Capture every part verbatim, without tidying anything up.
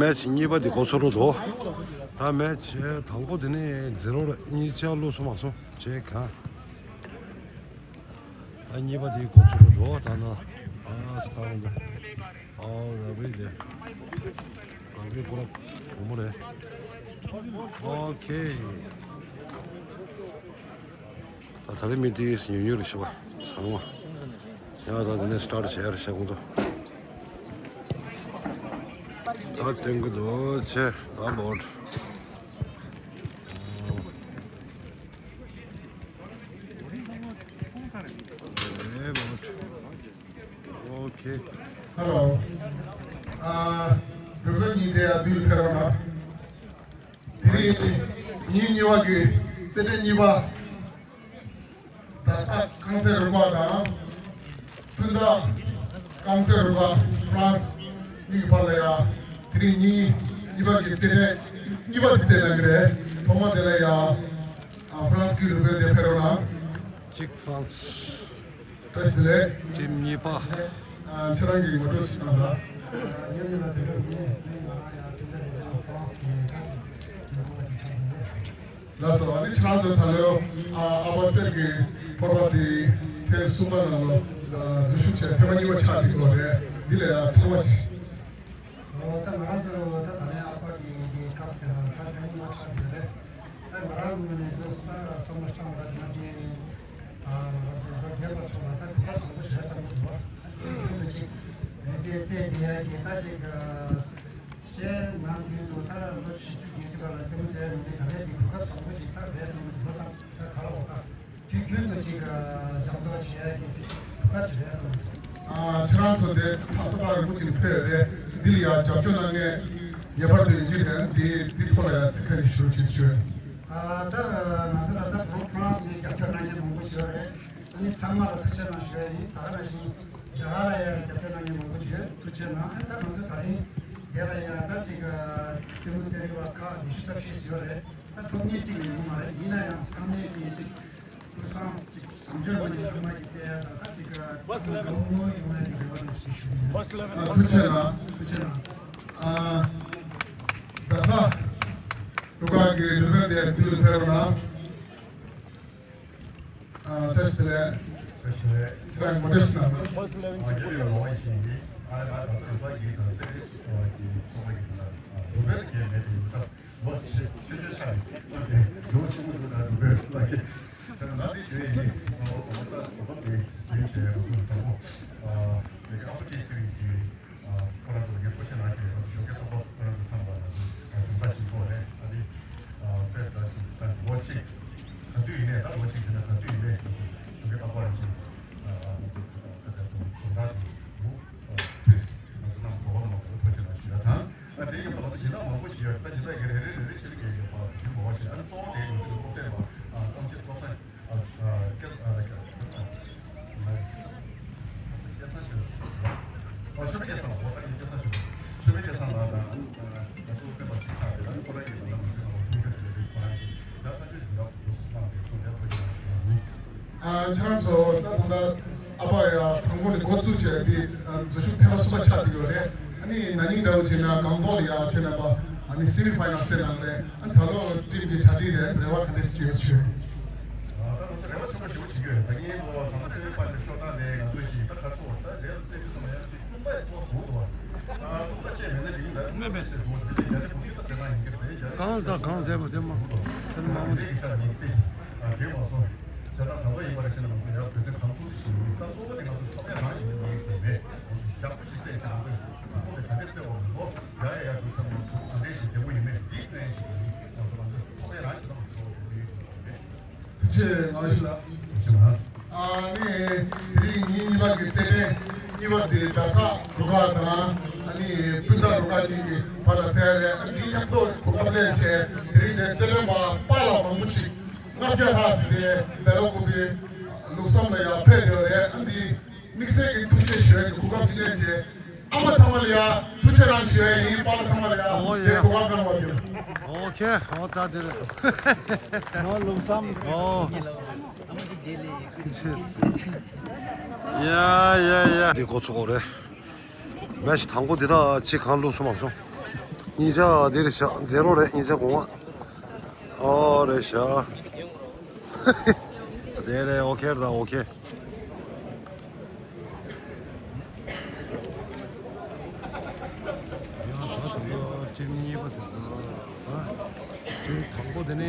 མེ་ཆི་གཉིས་པ་དེ་འགོ་ཚུགས་འགྲོ་འདུག་ད་མེ་ཆི་དང་པོ་དེ་ནས་ཛི་རོ་རེད། གཉིས་ཆ་བླུགས་སོང་མ་སོང་བྱས་ག་ད་གཉིས་པ་དེ་འགོ་ཚུགས་འགྲོ་འདུག་ད་ན་ཨ་སི་ད་འོ་འདུག་ཨོ་ར་བི་རེད། ར་བི་ཁོ་ར་བུ་མོ་རེད། ཨོ་ཁེ། ད་ད་རེས་མི་དེ་ཉུང་ཉུང་རེད་ཤག་པ་བཟང་བ། ཡང་ད་དེ་ནས་སི་ཊར་ཊི་བྱས་རེད་ཤག་ཁོང་ཚོ། ད་སྟོན་གི་འདུག་ཆེ་ད་ལོ། ཨེ་ལོ། ཨོ་ཁེ། ཧེ་ལོ། ཨ། འགྲུལ་པ་གཉིས་དེ་ཡར་འདུག་ཕེབས་རོགས་གནང་། དེ་རིང་ཉིན་གཉིས་པ་གི་རྩེད་འགྲན་གཉིས་པ། རྡ་ས་རྐང་རྩེད་རུ་ཁག་དང་། སྤུན་ཟླ་རྐང་རྩེད་རུ་ཁག་ཧྥ་རན་སི་གཉིས་ཀྱི་བར་ལ་ཡ། དེ་རིང་ཉིན་གཉིས་པ་གི་རྩེད་འགྲན་གཉིས་པ་དེ་རྩེད་གནང་གི་རེད། ཐོག་མ་དེ་ལ་ཡ། ཧྥ་རན་སི་གི་རུ་དཔོན་དེ་ཕེབས་རོགས་གནང་། གཅིག་ཧྥ་རན་སི། བཀྲ་ཤིས་བདེ་ལེགས། ཊིམ་གཉིས་པ། ཨ། ཁྱེད་རང་གི་ངོ་སྤྲོད་ཞིག་གནང་དང་། ལགས་སོ། ཨ་ནི་ཁྱེད་རང་ཚོ་ད་ལོ་ཨ་ཨ་ཕ་གསེར་གྱི་ཕོར་པ་དེ་ཐེངས་གསུམ་པ་ནང་ལ་འཛུལ་ཞུགས་བྱས་ཐེངས་མ་གཉིས་པ་ཆགས་བསྡད་ཡོད་རེད། འདི་ལ་ཡང་ཚོར་བ་ཅི། ཨོ། ད་ང་རང་ཚོ་ད་ད་ལན་ཨ་ཕ་གི་གི་སྐབས་དེ་ལ་ད་ཐེངས་མ་ཆགས་ཡོད་རེད། ད་ང་རང་ངོས་ནས་ལོ་གསར་བསམ་བློ་བཏང་བ་ན་དེ་ཨ་ང་རང་ཚོ་ད་རྒན་པ་ཚོ་ལ་ད་གོ་སྐབས་བཟང་པོ་ཞིག་རེད་བསམ་གྱི་འདུག་བ། ད་དུས་རྒྱུན་དུ་ཅིག་མི་ཚེ་རྩེད་དེ་ཡ་གི་ད་ཅིག་ཤེས་ནང་རྒྱུན་དུ་ད་ལོ་བཞི་བཅུ་བརྒལ་དུས་སྐབས་ལ་རྩེད་མོ་རྩེ་ཡ་མི་འདུག་ད་ལན་དེ་གོ་སྐབས་བཟང་པོ་ཞིག་ད་རེད་བསམ་གྱི་འདུག་ད་ད་ག་ལ་འོ་ད། དུས་རྒྱུན་དུ་ཅིག་ལྗང་མདོག་བྱེད་ཡ་གི་ཅིག་ག་ཅིག་རེད་བསམ་སོང་། ཨ། ཁྱེད་རང་ཚོ་དེ་ཕ་ས་ཐག་རིང་པོ་ཅིག་ནས་ཕེབས་ཡོད་རེད། འདི་ལ་ཡ་རྒྱབ་སྐྱོར་གནང་མཁན་ངེས་པར་དུ་ཡོང་རྒྱུ་རེད། འདི་འདི་ཐོག་ལ་ཡ་ཚིག་ཁ་ཤས་ཞུ་རོགས་བྱེད་ཞུ། ཨ། ད་ང་ཚོ་ལ་ད་བོད་ཕ་རན་སི་ནས་རྒྱབ་སྐྱོར་གནང་མཁན་མང་པོ་ཞིག་ཡོད་རེད། ཨ་ནི་ཚང་མ་ལ་ཐུགས་རྗེ་གནང་ཞུ་ཡ་ཡིན། ད་ག་ནང་བཞིན་རྒྱ་གར་ལ་ཡ་རྒྱབ་སྐྱོར་གནང་མཁན་མང་པོ་ཞིག་ཡོད། ཐུགས་རྗེ་གནང་། ཨ་ནི་ད་ང་ཚོ་ད་རིང་འདི་ལ་ཡ་ད་ཅིག་རྩེད་མོ་རྩེ་རིགས་པ་ཁག་ཉི་ཤུ་རྩ་བཞི་ཞིག་ཡོད་རེད། ད་ཐོབ་མཁན་གཅིག་ལས་ཡོང་མ་རེད། ཡིན་ན་ཡང་ཚང་མས་ཀྱི་ཅིག་ཀུན་སློང་ཅིག་བཟང་སྤྱོད་ངོས་ནས་ཚང་མ་གི་བཙལ་ཡ་དང་ད་ཅིག་ག་ཚང་མ་གང་མོས་ཡོང་ཡ་གི་རེ་བ་དང་ཅིག་ཞུ་གི་ཡོད། ཨ། ཐུགས་རྗེ་གནང་། ཐུགས་རྗེ་གནང་། ཨ། རྡ་ས་རུ་ཁག་གི་རུ་དཔོན་དེ་འདུག་ཕེབས་རོགས་གནང་། ཨ། བཀྲ་ཤིས་བདེ་ལེགས། བཀྲ་ཤིས་བདེ་ལེགས། ཁྱེད་རང་ངོ་སྤྲོད་ཞུ་གནང་། ཨ། ཡོད་ཡོད་ལོ་ཡིན་ཞིང་ཡིན། ཨ། ང་རྡ་ས་རུ་ཁག་གི་དང་རྩེད་རིགས་ཀྱི་ཚོགས་པ་ཡིན་ལ། རུ་དཔོན་གྱི་མེད་དེ་ཡིན་ད། ལོ་ཆེ་ཆེ་ཆེ་ཆགས་ཡིན། ལོ་ཆེན་པོ་འདུག་ན་འགྲོ་དགོས་ལ་ཡིན། དེ་ནང་དེ་བྱས་ཡིན། ང་ཚོ་ད་ལྟ་དེ་ཟིན་བྱས་ང་ཚོ་དང་པོ་ཨ་ཨ་ཕ་སྐད་ཟེར་གྱི་ཁོ་རང་ཚོ་ངས་ཕོ་ཆེ་ནང་བཞིན་ཞོགས་ཀས་ཐོག་པ་ཁོ་རང་ཚོ་ཐང་པ་ལ་ཚོ་ད་ཞིག་གོ་རེད། ཨ་ནི་དཔེ་ད་ཅིག་ད་ལོ་གཅིག་ག་དུས་ཡིན་ནས་ད་ལོ་གཅིག་ཟིན་ན་ག་དུས་ཡིན་ནས་ཞོགས་ཀས་ཐོག་པ་ལ་ཅིག་ང་ཚོ་ད་ད་དུང་གཞན་དག་གི་མུ་མཐུད་ང་ཚོ་ནང་གོ་བ་མང་པོ་ཕོ་ཆེ་ནང་ཞུ་ཡ་དང་། ད་དེ་ཡིན་པ་ལ་ད་ཞེ་དྲག་མང་པོ་ཞིག་ཡོད། ད་ཞེ་དྲག་གི་རེ་རེ་རེ་རེ་ཆེད་ཀྱི་ཡོད་པ་ཞུ་མ་བ་ཞིག་ཨ་ནི་གཙོ་བོ་དེ་ཡོད་ཚུལ་ལོག་བལྟས་པ་ཨ་ཨམ་ཆི་ཏོག་ས་ཨ་སྐད་ཨ་ལ་སྐད་ཨ་ཤོ་མེ་སྐལ་བཟང་ཞུ་ཨ་ཤོ་མེ་སྐལ་བཟང་ལགས་དང་ཨ་ནི་ཤོ་མེ་སྐལ་བཟང་ལགས་དང་ཨ་ནི་ང་ཚོ་སློབ་དཔོན་པ་ཞིག་ཆགས་ཏེ་ཨ་ནི་ཁོ་རང་གིས་ད་ལྟ་ང་ཚོའི་ནང་ལ་ཐུགས་ཁུར་དེ་ལས་ཁོ་རང་གིས་ད་ལྟ་ཆོས་ཞུ་རབ་ཏུ་སྣང་བའི་གསུང་རབ་ཁོ་ཡིན་ལ་ཞུ་བ་ཡིན། ཨ། ཁྱེད་རང་ཚོ་ད་ད་ལྟ་ཨ་ཕ་ཡ་དང་པོ་ནས་འགོ་བཙུགས་བྱས་ཏེ་འཛུལ་ཞུགས་ཐེངས་མ་གསུམ་པ་ཆགས་བསྡད་ཡོད་རེད། ཨ་ནི་ན་ནིང་འདྲ་བོ་བྱས་ན་སྒང་ཏོག་ལ་ཡ་བྱས་ན་པ་ཨ་ནི་སེ་མི་ཕའི་ནལ་རྩེད་གནང་རེད། ཨ་ནི་ད་ལོ་ཊིམ་གྱི་གྲ་སྒྲིག་རེད། རེ་བ་ག་འདྲ་ཞིག་ཡོད་ཞུ། ཨ་ད་ང་ཚོ་རེ་བ་ཆེན་པོ་ཞེ་པོ་བྱེད་ཀྱི་ཡོད། ད་ངས་གོ་བ་ཚང་མ་སེ་མི་ཕའི་ནལ་ཤོར་སྟངས་དེ་ང་ཚོ་ཞིག་ད་ག་ཚོད་ད་རེད་རྩེད་དུས་ཙམ་ལ་ཡ་ཅིག་རླུང་རྟ་ཡི་ཐོག་བཟུང་འདུག་བ། ཨ་རླུང་རྟ་ཆད་མེད་ན་དེ་ཡིན་ད་སྨན་པས་ཟེར་འདུག་དེ་ལས་ཡ་ཆེ་གོང་ཞུས་ད་ཟེར་ན་ཡིན་གྱི་རེད་ཡ། གང་ལྟ་གང་བསྡད་པ་དེ་མ་ཟེར་མ་མོ་དེ་ཡིན་ས་ཡིན་ཏེ། ཨ་དེ་མ་སོང་། བྱས་ཙང་དམ་པ་ཡིན་པ་རེད་ཤེས་ན་ང་ཚོ་ཡར་བོད་དོན་གང་ཐུགས་སུ་ཞིག་ཡིན་ད་གཙོ་བོ་དེ་ང་ཚོ་ཐོབ་པའི་རང་ཡིན་ནི་མེད། ཡག་པོ་ཞིག་བཙལ་བྱས་ང་ཚོས་ཐུགས་ཁུར་དེ་ག་འདྲས་བཙལ་བ་མི་འདུག་ཡ་ཡ་ཡ་དུས་ཚང་མ་ཚོ་ག་འདྲས་ཞིག་བདེ་པོ་ཡིན་མེད་འདི་གནས་ཞིག་ཡིན། ང་ཚོ་ང་ཚོས་ཐོབ་པའི་རང་ཞིག་ན་ང་ཚོ་བདེ་པོ་ཡིན་དགོས་མེད། ཐུགས་རྗེ་གནང་ཞུ་ལགས། ཐུགས་རྗེ་གནང་། ཨ་ནི་དེ་རིང་ཉིན་གཉིས་པ་གི་རྩེད་འགྲན་གཉིས་པ་དེ་རྡ་ས་རུ་ཁག་དང་ཨ་ནི་སྤུན་ཟླ་རུ་ཁག་གཉིས་ཀྱི་བར་ལ་རྩེད་རེད། ཨ་འདི་མཉམ་དུ་གོ་སྐབས་ལེན་བྱས་དེ་རིང་དེ་རྩེད་འགྲན་པ་པཱ་ལགས་མང་པོ་ཅིག་ལྔ་བརྒྱ་ལྷག་ཙམ་དེ་སྦེལ་ཀོབ་ཀྱི་ལུགས་བསམ་ལ་ཡར་ཕེབས་ཡོད་རེད། ཨ་འདི་དམིགས་བསལ་གྱི་ཐུགས་རྗེ་ཆེ་ཞུ་ཡ་གི་གོ་སྐབས་ཅིག་ལེན་བྱས། ཨ་མ་ཚང་མ་ལ་ཡ་ཐུགས་རྗེ་གནང་ཞུ་ཡ་ཡིན། པཱ་ལགས་ཚང་མ་ལ་ཡ་ཨོ་དེ་ཡ། གོ་སྐབས་གནང་བ་ཡིན། ཨོ་ཁེ། ཨོ་ད་དེ་རེད། ནོར་ལུགས་བསམ། ཨོ། ཡ་ཡ་ཡ། དེ་འགོ་ཚུགས་དགོས་རེད། མེ་ཆི་དང་པོ་འདི་དག་ཅིག་གང་བླུགས་སོང་མ་སོང་། གཉིས་ཆ་འདིར་བཞག་ཛེ་རོ་རེད། གཉིས་ཆ་གོང་མ། ཨོ་རེད་ཤག་དེ་རེད། ཨོ་ཁེ་རེད། ད་ཨོ་ཁེ། ཡང་ད་ད་ལྟ་ཊིམ་གཉིས་པ་དེ་ད་ཊིམ་དང་པོ་དེ་ནས་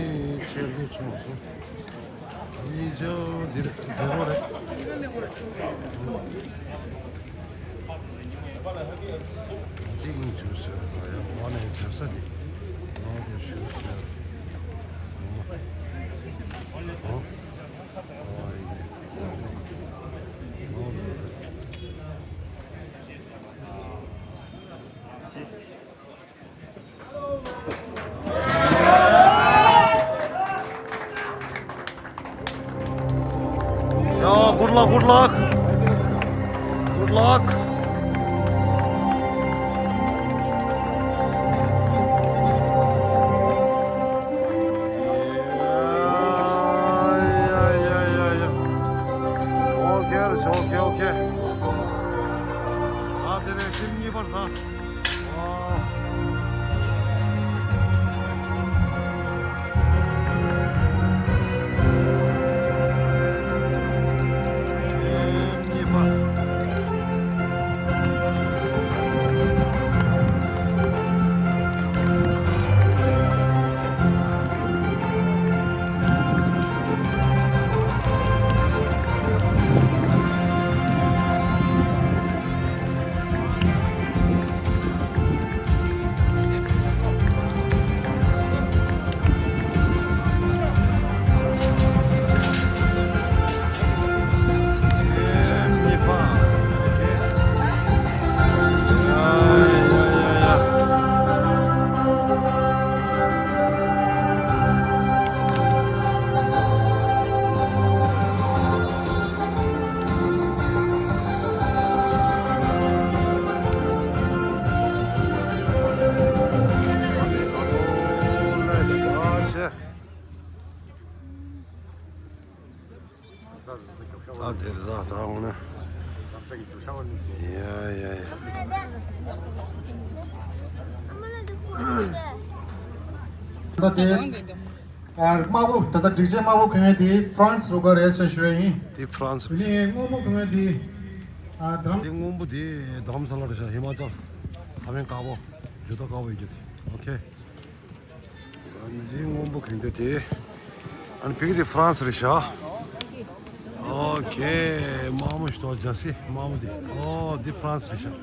ཁྱེར་འགྲོ་བྱུང་སོང་། གཉིས་ཆ་འདིར་ཛེ་རོ་རེད། གཅིག་ནས་བཅུ་ཟེར་བ་ཡང་མ་ནས་བྲེལ་ས་དེ་ནང་དུ་ཞུ་ཟེར། ཨོ། ཨོ་ཨེ་ནས་ནང་དུ། Yeah, good luck, good luck. Good luck. Yeah, yeah, yeah, yeah, yeah. Okay, okay, okay. ཨ་དེ་རེད། ཁྱིམ་གཉིས་པར་ཟ། ད་དེར་ད་ད་འོང་ན། ཡ་ཡ་ཡ། ད་དེ། ཨ། དམར་པོ། ད་ལྟ་སྒྲིག་ཆས་དམར་པོ་གོན་མཁན་དེ་ཧྥ་རན་སི་རུ་ཁག་རེད་ཟེར་ཞུ་ཡ་ཡིན། དེ་ཧྥ་རན་སི། དེ་ནས་སྔོན་པོ་གོན་མཁན་དེ། ཨ། དེ་སྔོན་པོ་དེ་རྡ་རམ་ས་ལ་རེད་ཤག་ཧི་མ་ཅལ། ཕ་མེས་དཀར་པོ། ཇུ་ཏ་དཀར་པོ་ཡོད་རྒྱུ་དེ། ཨོ་ཁེ། ཨ་ནི་དེ་སྔོན་པོ་གོན་རྒྱུ་དེ། ཨ་ནི་ཕ་གི་དེ་ཧྥ་རན་སི་རེད་ཤག་ཨོ་ཁེ། དམར་པོ་ཞིག་འདུག་ཇར་སི་དམར་པོ་དེ། ཨོ་དེ་ཧྥ་རན་སི་རེད་ཤག་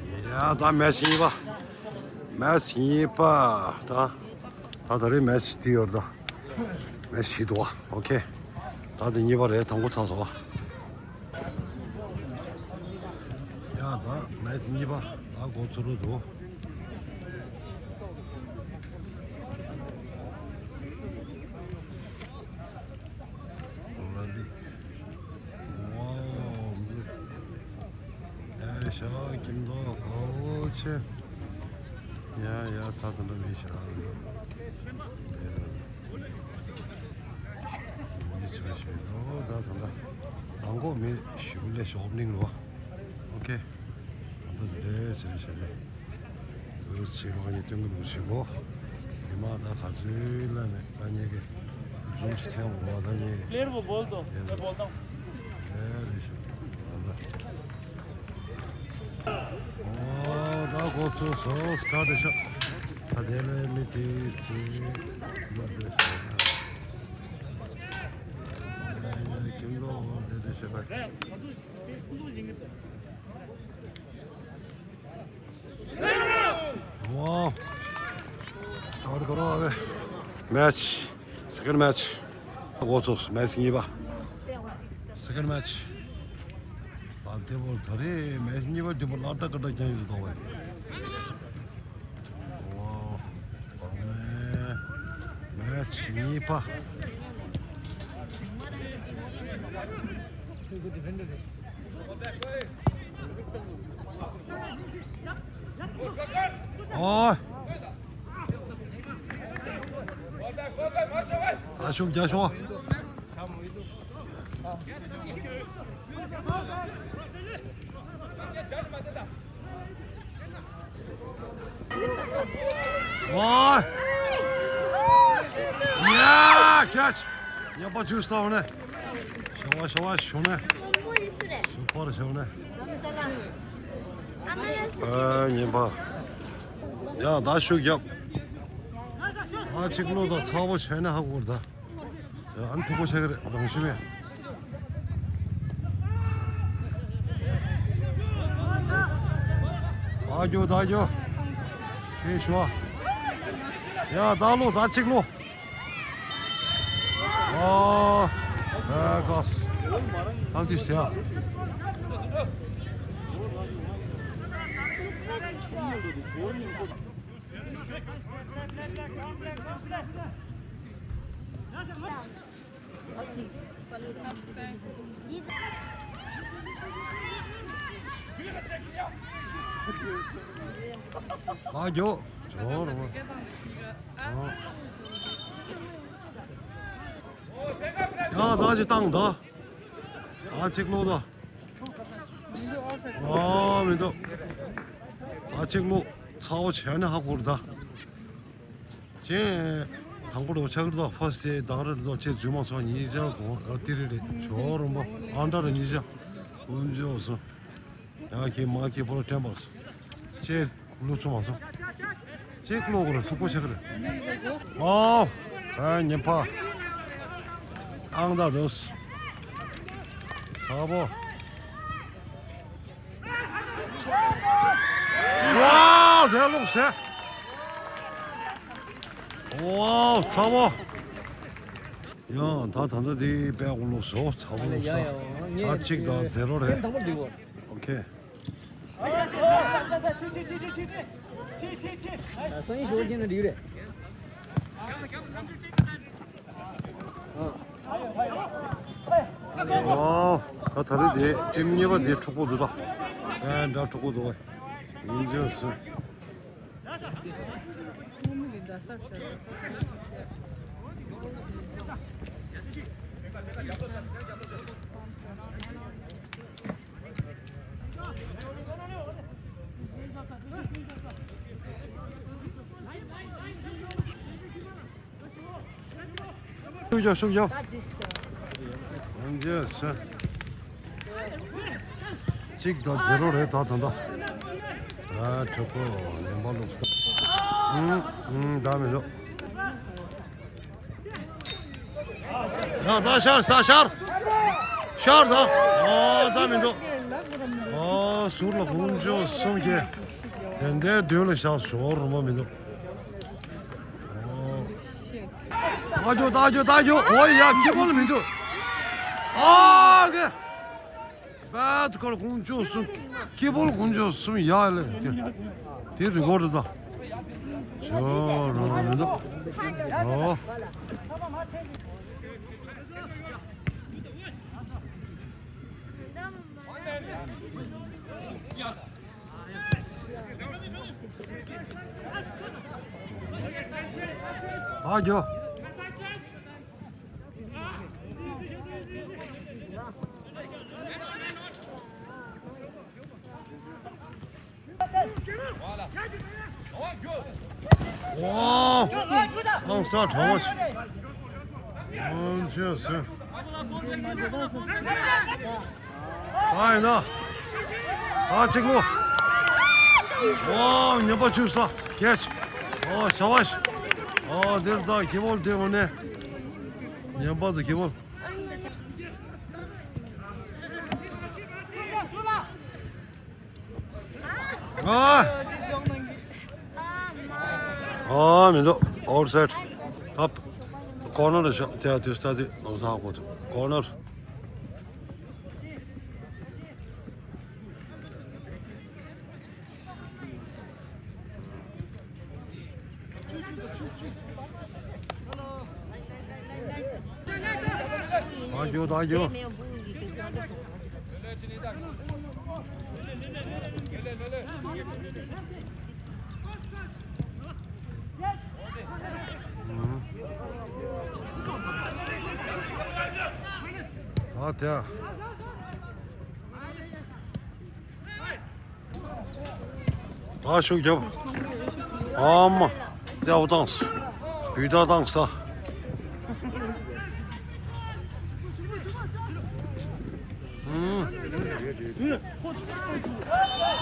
ཡ་ད་མེ་ཆི་གཉིས་པ། མེ་ཆི་གཉིས་པ། ད་ད་ད་རེས་མེ་ཆི་དེ་ཡོད་ད། མེ་ཆི་ཞིག་འདུག་བ། ཨོ་ཁེ། ད་དེ་གཉིས་པ་རེད། དང་པོ་ཚར་སོང་བ། ཡ་ད་མེ་ཆི་གཉིས་པ་ད་འགོ་ཚུགས་འགྲོ་འདུག་ལ་ལི། ཝའོ། ཡ་ཤ་ཁྱིམ་ཐོག་ཧོ་ཆེ། ཡ་ཡ་ད་ད་ལ་མི་ཤ། འདི་ཆེ་བ་ཞིག་འགྲོ་ད་ད་ལ། དང་གོ་མི་ཞུ་ལེ་ཤོབ་ནིང་རོ། ཨོ་ཁེ། ད་འདི་ཆེ་ཤ་ལེ། བོད་ཕྱི་ལོགས་ནས་སྟོན་གྱི་འདུག་ཞུ་གོ། ཉི་མ་ད་ག་ཚོད་ལ་ནས་ད་ཉེ་གི་ཟུམ་ཞིག་ཐེངས་འོ་ད་ཉེ་གི། प्लेयर वो बोल दो, मैं बोलता हूँ। ཨོ་ད་གོ་ཚོ་སོ་སྐ་དེ་ཤ། ད་དེ་ལས་མི་དེ་ཚོས་མ་དེ་ཤ། ཁྱིམ་ལོ་དེ་དེ་ཤ། Wow. Start करो अबे। Match, second match. འགོ་ཚུགས། match གཉིས་པ། Second match. ཨ་དེ་བོ་ད་རེས་match གཉིས་པ་དེ་བོ་ལ་ཏ་ཀ་ཏ་ཀྱང་ཡོད་དོ་བས། Wow. match གཉིས་པ། ཨོ། ཨ་ཤུགས་རྒྱག་ཤོག་ཝའི། ཡ། ཁྱད། ཉམས་པ་ཆུ་སྟོང་ནས། ཤོ་བ་ཤོ་བ་ཤོ་ནས། ཤུ་པར་ཤོ་ནས། ཨ། ཉན་པ། ཡ། ད་ཤུགས་རྒྱབ། ཨ། གཅིག་ལོ་དང་ཚ་བོ་བྱས་ནས་ཧ་གོ་ར་ད། ཡ། ཨ་ནི་འཁྲུག་པོ་ཆགས་ཀྱི་རེད། རང་ཤི་བས། ཨ། རྒྱོ་ད་རྒྱོ། ཁྱེད་ཤོ། ཡ། ད་ལོ་ད་གཅིག་ལོ། ཨ། ཨ། གོས། ཐང་ཏི་སི་ཡ། ཨ། རྒྱོ། ཇོ་རོ། ཨ། ཡ། ད་ཅི་བཏང་ད། ཨ། གཅིག་ལོ་ད། ཨ། མི་འདུག་ཨ། གཅིག་ལོ། ཚ་བོ་བྱས་ནས་ཧ་གོ་ར་ད། ཅེ། དང་པོ་ལོ་ཆགས་ར་ད། ཕ་སི་ཏི་དང་ར་ད་ཅེ་རྫུན་མ་སོང་ཉིས་བརྒྱ་གོ། ཨ། ཏི་རི་རེད། ཇོ་རོ་མོ། ཨ་འདྲ་ར་ཉིས་བརྒྱ། ཀུན་ཇོ་སོང་། ཡང་ཁྱེད་མ་ཁྱེད་པོ་ལ་དྲན་པ་སོང་། ཅེ། ལུ་ཚུ་མ་སོང་། ཅེ། ཀློག་གོ་ར་འཁྲུག་པོ་ཆགས་ཀྱི་རེད། ཨོ། ཨ། ཉན་པ། ཨང་ད་རུས། ཚ་བོ། ཝའོ། དེ་ལོག་ཟེ། ཝའོ། ཚ་བོ། ཡང་ད་ད་ལྟ་དེ་པད་དགུ་ལོག་སོ། ཚ་བོ་ལོག་ས། ད་གཅིག་དང་ཛེ་རོ་རེད། ཨོ་ཁེ། སང་ཉིན་ཞོགས་ཀྱི་ན་འགྲིག་རེད། ཨ། ཨོ། ད་ད་རེས་དེ་ཊིམ་གཉིས་པ་དེ་འཁྲུག་པོ་འདུག་ད། ཨ། འདྲ་འཁྲུག་པོ་འདུག་བས། ཡིན་རྒྱུ་སུ། ཤུགས་རྒྱོབ། ཤུགས་རྒྱོབ། ཨང་ཅེ་སི། གཅིག་དང་ཛེ་རོ་རེད་ད་ད་ལྟ། ཨ། གྲོད་ཁོག་ངན་པ་ལོག་ས། ཨུང་། ཨུང་། ད་མི་འདུག་ཡ། ད་ཤར། ད་ཤར། ཤར་ད། ཨ། ད་མི་འདུག་ཨ། ཟུར་ལ་ཀུན་ཇོ་སོང་། ཁྱེད་དེ་འདྲའི་མདུན་ལ་བཞག་ཞོར་རུང་བ་མི་འདུག་ཨ། ད་རྒྱོ། ད་རྒྱོ། ད་རྒྱོ། ཨོ་ཡ། ཀི་བོལ་མི་འདུག་ཨ་ཀེ། པད་དཀར་ཀུན་ཇོ་སོང་། ཀི་བོལ་ཀུན་ཇོ་སོང་། ཡ་ལེ། དེ་རི་གོར་ད། ཞོ་རང་མི་འདུག་ཨོ། ད་རྒྱོ། ཨོ། ཨང་ས་གྲོགས་ཞིག་ཨང་ཅེ་སི། ཨ་ཡིན་ན། ཨ་གཅིག་ལོ། ཨོ། ཉན་པ་ཆུ་ས་ཁྱེད། ཨོ་ཤ་བ་ཤ། ཨོ་དེར་ད་ཁྱི་བོལ་དེ་འོ་ནས། ཉན་པ་དུ་ཁྱི་བོལ། ཨ། ཨ་མི་འདུག་ཨའུ་ཊི་སའིཌ། ད་ཀོར་ནར་ཤོག་དེ་དུས་ད་དེ་ལོ་ས་ཧ་གོ་ཐུབ། ཀོར་ནར། ད་རྒྱུག་ད་རྒྱུག་ད་དེ། ད་ ཨ་ཤུགས་རྒྱབ། ཨ་མ། རྩེ་བ་བཏང་། བུད་ཐག་བཏང་ས།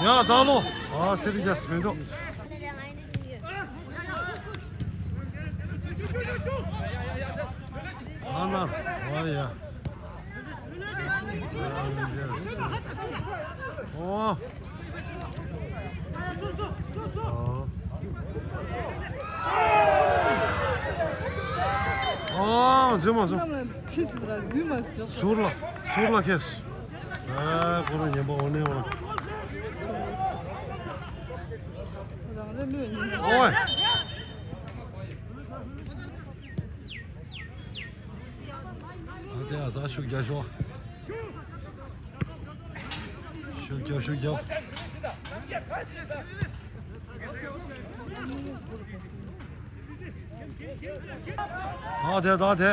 ཡ་ད་ལོ། ཨ་སེ་རི་རྒྱ་སི་མི་འདུག་ཨ་ནར། ཨ་ཡ། ཨོ། ཨོ། འཛུལ་མ་སོང་། ཟུར་ལ། ཟུར་ལ་ཁེལ། ཨ་ཁོ་རང་ཉན་པ་འོ་ནས་འོ། ཨོའི། ཨ་དེ་ཨ་ད་ཤུགས་རྒྱག་ཤོག་ཤུགས་རྒྱག་ཤུགས་རྒྱག་ཨ་དེ་ད་དེ།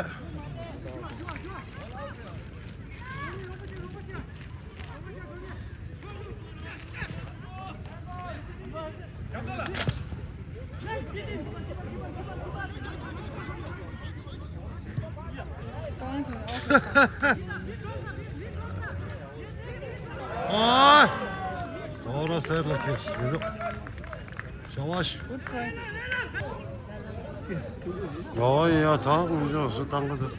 ཨ། ཨོ་ར་སེར་ལ་ཁེས་མི་འདུག་ཤ་བ་ཤ། ཨོ་ཡ་ཐང་མི་འཇོག་སུ་བཏང་གི་འདུག་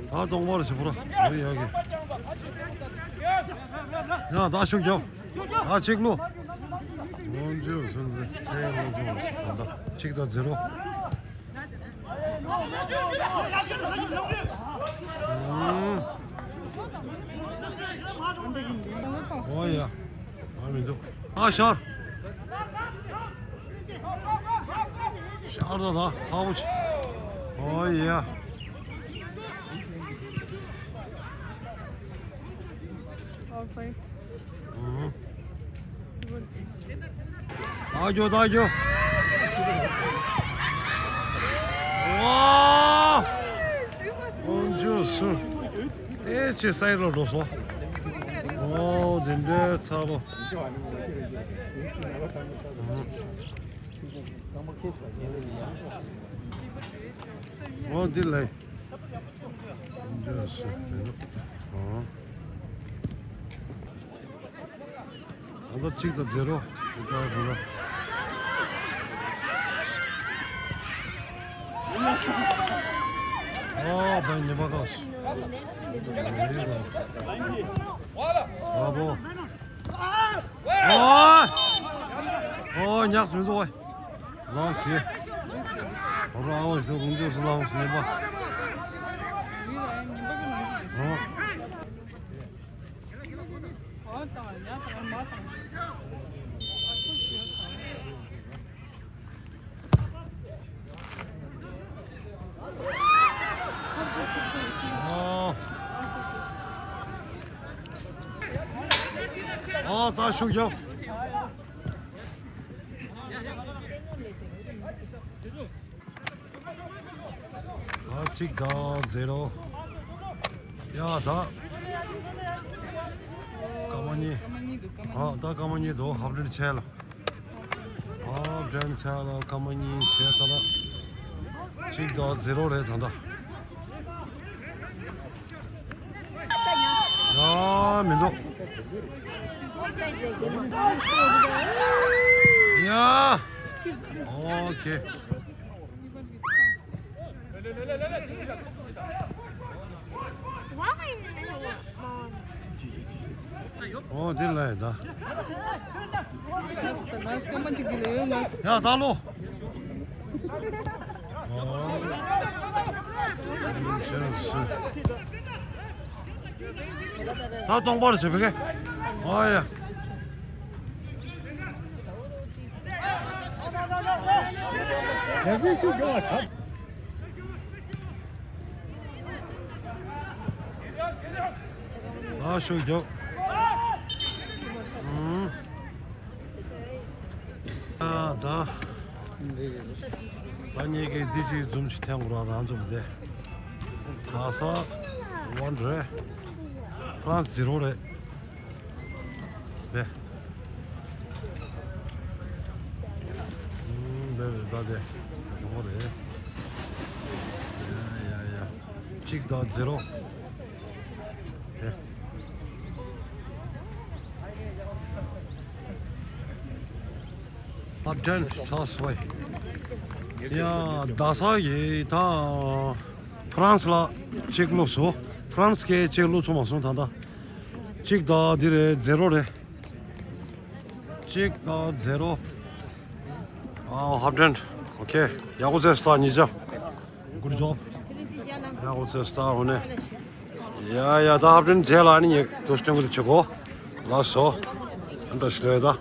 ད་གཏོང་བར་བྱེད་པོ་ར་ཡོད་ཡག་གི་ཡང་ད་ཤུགས་རྒྱབ། ད་གཅིག་ལོ། ལོངས་སྤྱོད་སུན་གཙེར་ཁྱེད་ལོ་ཚོ་ད་ལྟ་གཅིག་དང་ཛི་རོ། ཨོ་ཡ། ཨ་མི་འདུག་ཨ་ཤར། ཤར་ད་ད་ཚ་བོ་ཆེ། ཨོ་ཡ། Outside. ཨུ། ད་རྒྱོ་ད་རྒྱོ། ཝའོ། ཨོན་ཇོ་སུ། ཨེ་ཅེ་སའི་ལོ་འགྲོ་སོང་། ཨོ་དེ་འདྲའི་ཚ་བོ། ཨོ་འདི་ལས། ཨ་ད་གཅིག་དང་ཛེ་རོ། འདི་ལྟར་འདུག་ཨོ་བའི་ཉི་མ་ག་ཨ་བོ། ཨོ། ཨོ་ཉག་མི་འདུག་ཨོ། ལངས་ཤིག་ར་ཨོ་ཞོ་ཀུན་ཅོ་སུ་ལངས་ཤིག་ཉི་མ། ཨོ། ཨ་ད་ཤུགས་རྒྱབ། ད་གཅིག་དང་ཛེ་རོ། ཡ་ད། སྐར་མ་གཉིས། ཨ་ད་སྐར་མ་གཉིས་འདུག་ཧབ་ལེན་བྱས་ལ། ཨ་བྲན་ཆ་ལ་སྐར་མ་གཉིས་བྱས་ད་ལ། གཅིག་དང་ཛེ་རོ་རེད་ད་ལྟ། ཡ་མི་འདུག་ཡ། ཨོ་ཁེ། ཨོ་དེ་ལ་ཡ་ད། ཡ་ད་ལོ། ད་གཏོང་པར་བྱེད་པའི་ཨོ་ཡ། ད་ཤུགས་རྒྱོབ། ཨུམ། ད་ད་ངེད་ཀྱིས་འདི་ཅིག་འཛུམ་ཅིག་འཐེན་དགོས་ར། རང་འཛུམ་དེ། ག་ས་ཝན་རེད། ཧྥ་རན་སི་ཛི་རོ་རེད། དེ། ཨུམ། དེ་རེད། ད་དེ་བྱུང་བ་རེད། ཡ་ཡ་ཡ། གཅིག་དང་ཛི་རོ། དེ། ཨ་ཏན་ཚ་སོའི། ཡ། རྡ་ས་ཡི་ད་ཧྥ་རན་སི་ལ་གཅིག་བླུགས་སོང་། ཧྥ་རན་སི་གིས་གཅིག་བླུགས་ཚར་མ་སོང་ད་ལྟ། གཅིག་དང་འདི་རེད། ཛི་རོ་རེད། གཅིག་དང་ཛི་རོ། ཨ། ཧབ་ཏན། ཨོ་ཁེ། ཡག་པོ་བྱས་སོང་། ཉེ་ཆར། Good job. ཡག་པོ་བྱས་སོང་། འོ་ནས། ཡ་ཡ། ད་ཧབ་ཏན་རྗེས་ལ་ཨ་ནི་ངས་དུ་སྟོན་གི་འདུག་བྱེད་གོ། ལགས་སོ། ཨ་འདྲ་ཞིག་རེད་ད།